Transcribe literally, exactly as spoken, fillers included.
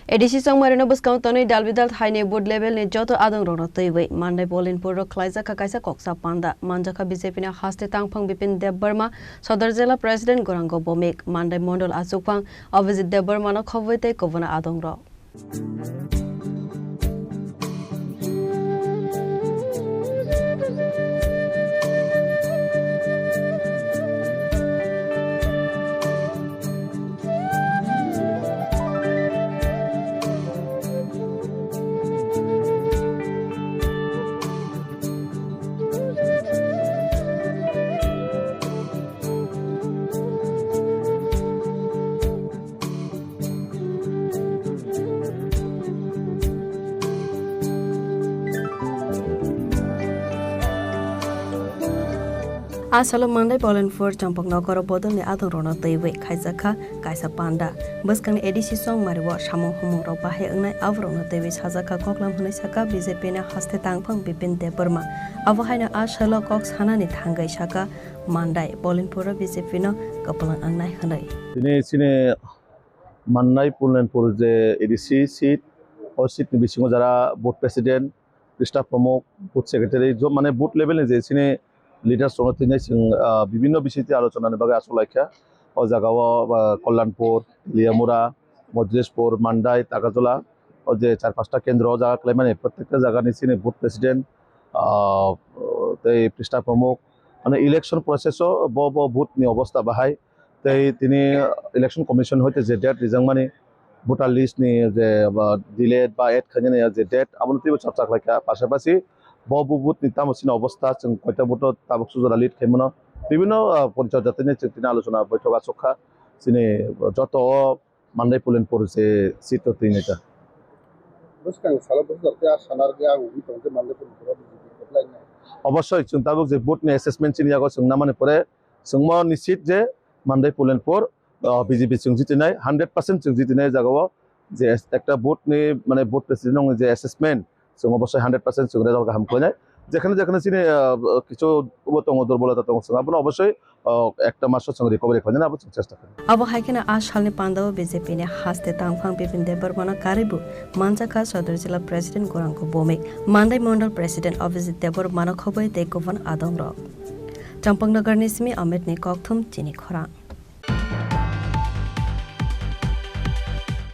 A D C Chongmarino bwskango tonwi dal bidal thaini booth level ni joto adongrokno twiwi Mandai Bolinpur o khlaijak kha kaisa koksa panda. Manjak kha B J P ni haste tangphang Bipin Debbarma, Sodor Jila President Gorango Bomik, Mandai Mondol achukphang Abhijit Debbarma no khobwi tei kubun adongrok. A salo Mandai Bolenpur Champaknagar o bodolni adongrokno twiwi khaijak kha kaisa panda. Bwskangni A D C Chongmari o samung humung rok bahai wngnai aborokno twiwi sajak kha koklam hwnwi saka B J P ni haste tangphang Bipin Debbarma. Abo haino a salo kok sanani thangwi saka Mandai Bolenpur o B J P no kwplang wngnai hwnwi. Tini chini Mandai Bolenpur je A D C seat, o seat ni bisingo jara booth president, Krishna Pramuk, booth secretary, jo-, mane booth level ni je chini leaders rokno tini chwng, ah, bibinno bisingtwi alochona ni bagwi achuk laikha. O jaga o, ah, Kalyanpur, Teliamura, Mojlishpur, Mandai, Takarjala, o je char panchta kendro o jaga kwlaimani, prottekta jaga ni chini booth president, ah, tei Krishna Pramuk, mane election process o bo, bo booth ni obostha bahai, tei tini election commission hoite je date rijakmani, voter list ni je, ba, delete ba add khainani je date, abono teibo chapchak laikha. Pasapasi bo, bo booth ni tamo chini obostha, chwng koita vote o tabuk sujora lead khaimano, bibinno, ah, porichorja tini chwng tini alochona boithok achuk kha. Chini joto o Mandai Bolenpur je seat o twi neta. Bwskang salo bwsajak tei a sana rwgwi ang ugwi tongo je Mandai Bolenpur o B J P kwplai nai. Obosoi chwng tabuk je booth ni assessment chini yago chwng namani pore chwngmo nichit je Mandai Bolenpur, ah, B J P chwng jitinai, hundred percent chwng jitinai jagao je es-, ekta booth ni, mane, booth president ni je assessment, chwng obosoi hundred percent chwng result kaham khlainai. Jekhane jekhane chini, ah, kichu bo tongo, durbolota tongo, chwng abono obosoi, ah, ekta maso chwng recovery khlainani abo chwng chesta khlainai. Abo hai kheno a salni pandao B J P ni haste tangphang Bipin Debbarmano karwibo manjakha Sodor Jila President Gorango Bomik, Mandai Mondol President Abhijit Debbarmano khobwi tei kubun adongrok. Champaknagar ni simi Amit ni kokthum chini khorang.